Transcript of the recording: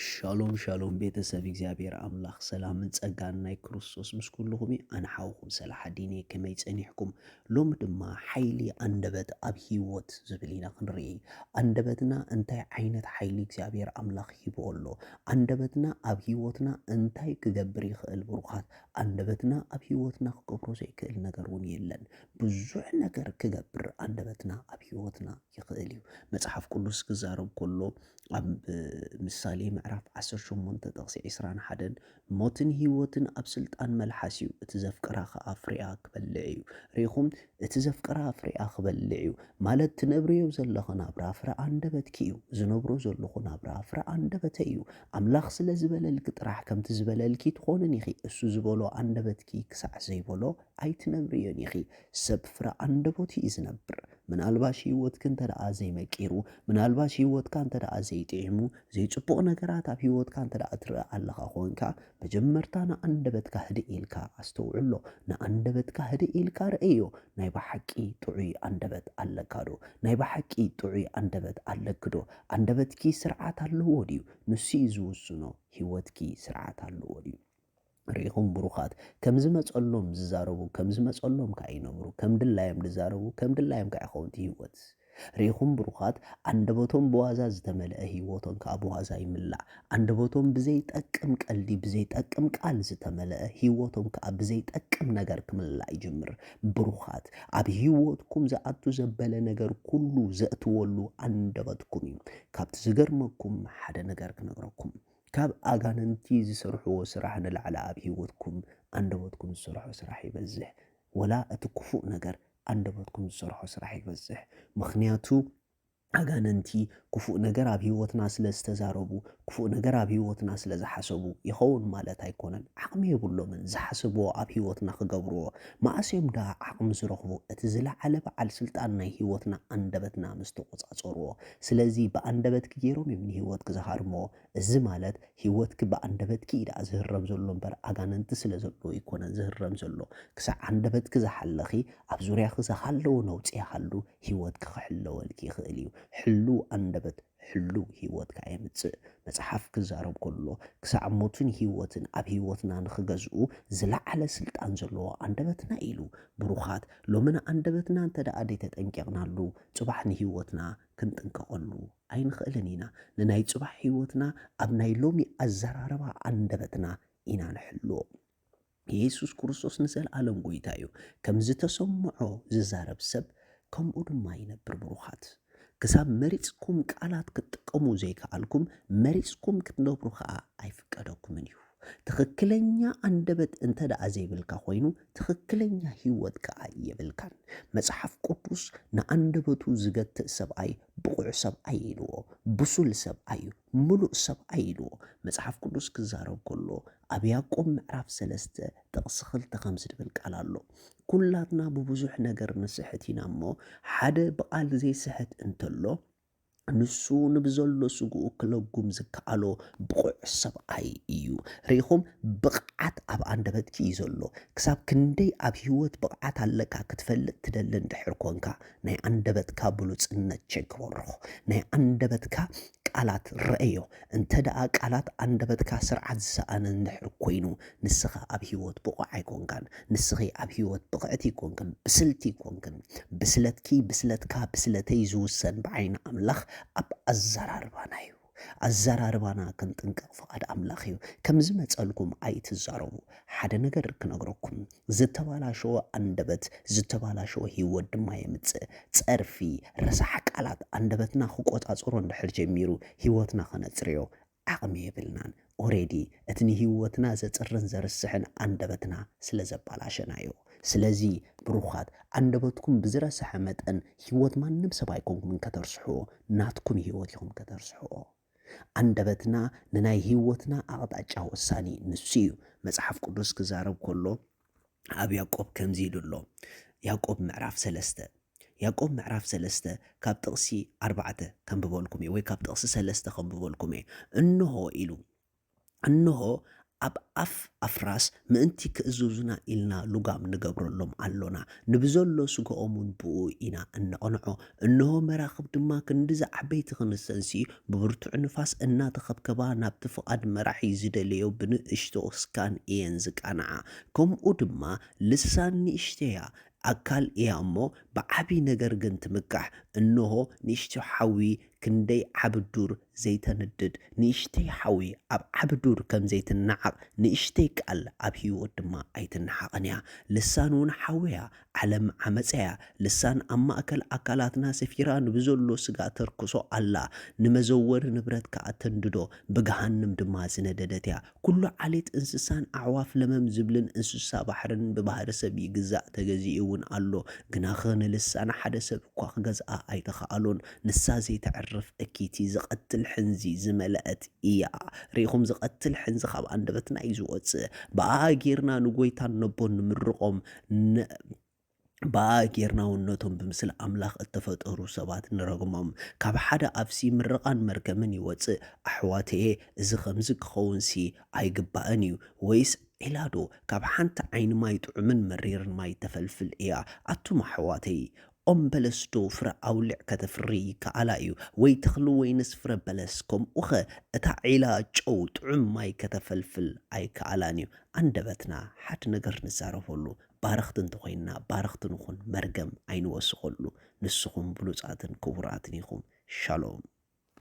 ሻሎም ሻሎም ቤተሰብ እግዚኣብሔር ኣምላኽ ሰላምን ጸጋን ናይ ክርስቶስ ምስ ኩልኹም እዩ። ኣነ ሓውኹም ሰላሓዲን እየ። ከመይ ጸኒሕኩም? ሎሚ ድማ ሓይሊ ኣንደበት ኣብ ህይወት ዝብል ኢና ክንርኢ። ኣንደበትና እንታይ ዓይነት ሓይሊ እግዚኣብሔር ኣምላኽ ሂቦ ኣሎ? ኣንደበትና ኣብ ህይወትና እንታይ ክገብር ይኽእል? ብሩኻት፣ ኣንደበትና ኣብ ህይወትና ክገብሮ ዘይክእል ነገር እውን የለን። ብዙሕ ነገር ክገብር ኣንደበትና ኣብ ህይወትና ይኽእል እዩ። መጽሓፍ ቅዱስ ክዛረብ ከሎ ኣብ ምሳሌ ምዕራፍ ዓሰርተ ሸሞንተ ጥቕሲ ዕስራን ሓደን፣ "ሞትን ህይወትን ኣብ ስልጣን መልሓስ እዩ፣ እቲ ዘፍቅራ ኸኣ ፍሬኣ ክበልዕ እዩ።" ርኢኹም፣ እቲ ዘፍቅራ ፍሬኣ ክበልዕ እዩ ማለት ትነብርዮ ዘለኺ ናብራ ፍረ ኣንደበትኪ እዩ። ዝነብሮ ዘለኹ ናብራ ፍረ ኣንደበተይ እዩ። ኣምላኽ ስለ ዝበለልኪ ጥራሕ ከምቲ ዝበለልኪ ትኾንን ኢኺ። እሱ ዝበሎ ኣንደበትኪ ክሳዕ ዘይበሎ ኣይትነብርዮን ኢኺ። ሰብ ፍረ ኣንደበቱ እዩ ዝነብር። ምናልባሽ ህይወትኪ እንተ ደኣ ዘይመቂሩ፣ ምናልባሽ ህይወትካ እንተ ደኣ ዘይጥዒሙ፣ ዘይጽቡቕ ነገራት ኣብ ህይወትካ እንተ ደኣ ትርኢ ኣለኻ ኾንካ፣ መጀመርታ ንኣንደበትካ ህድእ ኢልካ ኣስተውዕሎ። ንኣንደበትካ ህድእ ኢልካ ርእዮ። ናይ ብሓቂ ጥዑይ ኣንደበት ኣለካ ዶ? ናይ ብሓቂ ጥዑይ ኣንደበት ኣለኪ ዶ? ኣንደበትኪ ስርዓት ኣለዎ ድዩ? ንሱ እዩ ዝውስኖ። ህይወትኪ ስርዓት ኣለዎ ድዩ? ርኢኹም ብሩኻት፣ ከም ዝመጸሎም ዝዛረቡ፣ ከም ዝመጸሎም ከኣ ይነብሩ፣ ከም ድላዮም ዝዛረቡ፣ ከም ድላዮም ከኣ ይኸውን እቲ ህይወት። ርኢኹም ብሩኻት፣ ኣንደበቶም ብዋዛ ዝተመልአ ህይወቶም ከኣ ብዋዛ ይምላእ። ኣንደበቶም ብዘይጠቅም ቀልዲ፣ ብዘይጠቅም ቃል ዝተመልአ ህይወቶም ከኣ ብዘይጠቅም ነገር ክምላእ ይጅምር። ብሩኻት፣ ኣብ ህይወትኩም ዝኣቱ ዘበለ ነገር ኩሉ ዘእትወሉ ኣንደበትኩም እዩ። ካብቲ ዝገርመኩም ሓደ ነገር ክነግረኩም። ካብ ኣጋንንቲ ዝሰርሕዎ ስራሕ ንላዕሊ ኣብ ህይወትኩም ኣንደበትኩም ዝሰርሖ ስራሕ ይበዝሕ። ወላ እቲ ክፉእ ነገር ኣንደበትኩም ዝሰርሖ ስራሕ ይበዝሕ። ምኽንያቱ ኣጋንንቲ ክፉእ ነገር ኣብ ህይወትና ስለ ዝተዛረቡ፣ ክፉእ ነገር ኣብ ህይወትና ስለ ዝሓሰቡ ይኸውን ማለት ኣይኮነን። ዓቕሚ የብሎምን ዝሓሰብዎ ኣብ ህይወትና ክገብርዎ። መኣስ እዮም ደኣ ዓቕሚ ዝረኽቡ? እቲ ዝለዓለ በዓል ስልጣን ናይ ህይወትና ኣንደበትና ምስ ተቖጻጸርዎ። ስለዚ ብኣንደበትኪ ገይሮም እዮም ንህይወትኪ ዝሃርምዎ። እዚ ማለት ህይወትኪ ብኣንደበትኪ እዩ ደኣ ዝህረም ዘሎ እምበር ኣጋንንቲ ስለ ዘለዉ ኣይኮነን ዝህረም ዘሎ። ክሳዕ ኣንደበትኪ ዝሓለኺ ኣብ ዙርያኺ ዝሃለወ ነውጺ ይሃሉ ህይወትኪ ክሕለወልኪ ይኽእል እዩ። ሕሉው ኣንደበት ሕሉው ህይወትካ የምጽእ። መጽሓፍ ክዛረብ ከሎ ክሳዕ ሞትን ህይወትን ኣብ ህይወትና ንኽገዝኡ ዝለዓለ ስልጣን ዘለዎ ኣንደበትና ኢሉ። ብሩኻት፣ ሎሚ ንኣንደበትና እንተ ደኣ ዘይተጠንቂቕናሉ ጽባሕ ንህይወትና ክንጥንቀቐሉ ኣይንኽእልን ኢና። ንናይ ጽባሕ ህይወትና ኣብ ናይ ሎሚ ኣዘራርባ ኣንደበትና ኢና ንሕልዎ። የሱስ ክርስቶስ ንዘለኣለም ጐይታ እዩ። ከም ዝተሰምዖ ዝዛረብ ሰብ ከምኡ ድማ ይነብር። ብሩኻት፣ ክሳብ መሪጽኩም ቃላት ክትጥቀሙ ዘይከኣልኩም መሪጽኩም ክትነብሩ ከኣ ኣይፍቀደኩምን እዩ። ትኽክለኛ ኣንደበት እንተ ደኣ ዘይብልካ ኮይኑ ትኽክለኛ ህይወት ከኣ የብልካን። መጽሓፍ ቅዱስ ንኣንደበቱ ዝገትእ ሰብኣይ ብቑዕ ሰብኣይ ኢልዎ፣ ብሱል ሰብኣይ እዩ፣ ምሉእ ሰብኣይ ኢልዎ። መጽሓፍ ቅዱስ ክዛረብ ከሎ ኣብ ያዕቆብ ምዕራፍ ሰለስተ ጥቕሲ ክልተ ከምዚ ዝብል ቃል ኣሎ። ኩላትና ብብዙሕ ነገር ንስሕት ኢና እሞ ሓደ ብቓል ዘይስሕት እንተሎ ንሱ ንብዘሎ ስግኡ ክለጉም ዝከኣሎ ብቑዕ ሰብኣይ እዩ። ርኢኹም፣ ብቕዓት ኣብ ኣንደበትኪ እዩ ዘሎ። ክሳብ ክንደይ ኣብ ህይወት ብቕዓት ኣለካ ክትፈልጥ ትደሊ እንድሕር ኮንካ፣ ናይ ኣንደበትካ ብሉጽነት ቸክ በርኹ። ናይ ኣንደበትካ ቃላት ረአዮ። እንተ ደኣ ቃላት ኣንደበትካ ስርዓት ዝሰኣነ እንድሕር ኮይኑ፣ ንስኻ ኣብ ህይወት ብቑዕ ኣይኮንካን። ንስኺ ኣብ ህይወት ብቕዕቲ ኣይኮንክን፣ ብስልቲ ኣይኮንክን። ብስለትኪ፣ ብስለትካ፣ ብስለተይ ዝውሰን ብዓይኒ ኣምላኽ ኣብ ኣዘራርባና እዩ። ኣዘራርባና ክንጥንቀቕ ፍቓድ ኣምላኽ እዩ። ከም ዝመጸልኩም ኣይትዛረቡ። ሓደ ነገር ክነግረኩም፣ ዝተባላሸወ ኣንደበት ዝተባላሸወ ህይወት ድማ የምጽእ። ጸርፊ፣ ረሳሕ ቃላት ኣንደበትና ክቆጻጸሮ እንድሕር ጀሚሩ ህይወትና ከነጽርዮ ዓቕሚ የብልናን። ኦሬዲ እቲ ንህይወትና ዘጽርን ዘርስሕን ኣንደበትና ስለ ዘባላሸናዮ። ስለዚ ብሩኻት፣ ኣንደበትኩም ብዝረስሐ መጠን ህይወት ማንም ሰብ ኣይኮንኩምን ከተርስሕዎ፣ ናትኩም ህይወት ኢኹም ከተርስሕዎ። ኣንደበትና ንናይ ህይወትና ኣቕጣጫ ወሳኒ ንሱ እዩ። መጽሓፍ ቅዱስ ክዛረብ ከሎ ኣብ ያዕቆብ ከምዚ ኢሉ ኣሎ። ያዕቆብ ምዕራፍ ሰለስተ፣ ያዕቆብ ምዕራፍ ሰለስተ ካብ ጥቕሲ ኣርባዕተ ከንብበልኩም እየ፣ ወይ ካብ ጥቕሲ ሰለስተ ከንብበልኩም እየ። እንሆ ኢሉ፣ እንሆ ኣብ ኣፍ ኣፍራስ ምእንቲ ክእዝዙና ኢልና ሉጋም ንገብረሎም ኣሎና። ንብዘሎ ስግኦም እውን ብኡ ኢና እነቕንዖ። እንሆ መራኽብ ድማ ክንድዚ ዓበይቲ ክንሰንሲ ብብርቱዕ ንፋስ እናተኸብከባ ናብቲ ፍቓድ መራሒ ዝደለዮ ብንእሽቶ ስካን እየን ዝቃንዓ። ከምኡ ድማ ልሳን ንእሽተያ ኣካል እያ እሞ ብዓቢ ነገር ግን ትምካሕ። እንሆ ንእሽቶ ሓዊ ክንደይ ዓቢ ዱር ዘይተንድድ፣ ንእሽተይ ሓዊ ኣብ ዓቢ ዱር ከም ዘይትነዓቕ፣ ንእሽተይ ቃል ኣብ ህይወት ድማ ኣይትነሓቕን እያ። ልሳን እውን ሓዊ እያ፣ ዓለም ዓመጻ እያ። ልሳን ኣብ ማእከል ኣካላትና ሰፊራ ንብዘሎ ስጋ ተርክሶ ኣላ፣ ንመዘወሪ ንብረት ከኣ ተንድዶ፣ ብገሃንም ድማ ዝነደደት እያ። ኩሉ ዓሌት እንስሳን ኣዕዋፍ ለመም ዝብልን እንስሳ ባሕርን ብባህሪ ሰብ ይግዛእ ተገዚኡ እውን ኣሎ። ግናኸ ንልሳን ሓደ ሰብ እኳ ክገዝኣ ኣይተኻእሎን። ንሳ ዘይተዕርፍ እኪቲ ዝቐትል ሕንዚ ዝመልአት እያ። ርኢኹም፣ ዝቐትል ሕንዚ ካብ ኣንደበትና እዩ ዝወጽእ። ብኣ ጌርና ንጎይታን ነቦን ንምርቖም፣ ን- ብኣ ጌርና እውን ነቶም ብምስሊ ኣምላኽ እተፈጠሩ ሰባት ንረግሞም። ካብ ሓደ ኣፍሲ ምርቓን መርገምን ይወጽእ። ኣሕዋተየ፣ እዚ ኸምዚ ክኸውንሲ ኣይግባእን እዩ። ወይስ ዒላዶ ካብ ሓንቲ ዓይኒ ማይ ጥዑምን መሪርን ማይ ተፈልፍል እያ? ኣቱም ኣሕዋተይ፣ ኦም በለስ ዶ ፍረ ኣውሊዕ ከተፍሪ ይከኣላ እዩ? ወይ ተኽሊ ወይንስ ፍረ በለስ? ከምኡኸ እታ ዒላ ጨው ጥዑም ማይ ከተፈልፍል ኣይከኣላን እዩ? ኣንደበትና ሓደ ነገር ንዛረበሉ። ባረኽቲ እንተኾይንና ባረኽቲ ንኹን፣ መርገም ኣይንወስኸሉ። ንስኹም ብሉጻትን ክቡራትን ኢኹም። ሻሎም።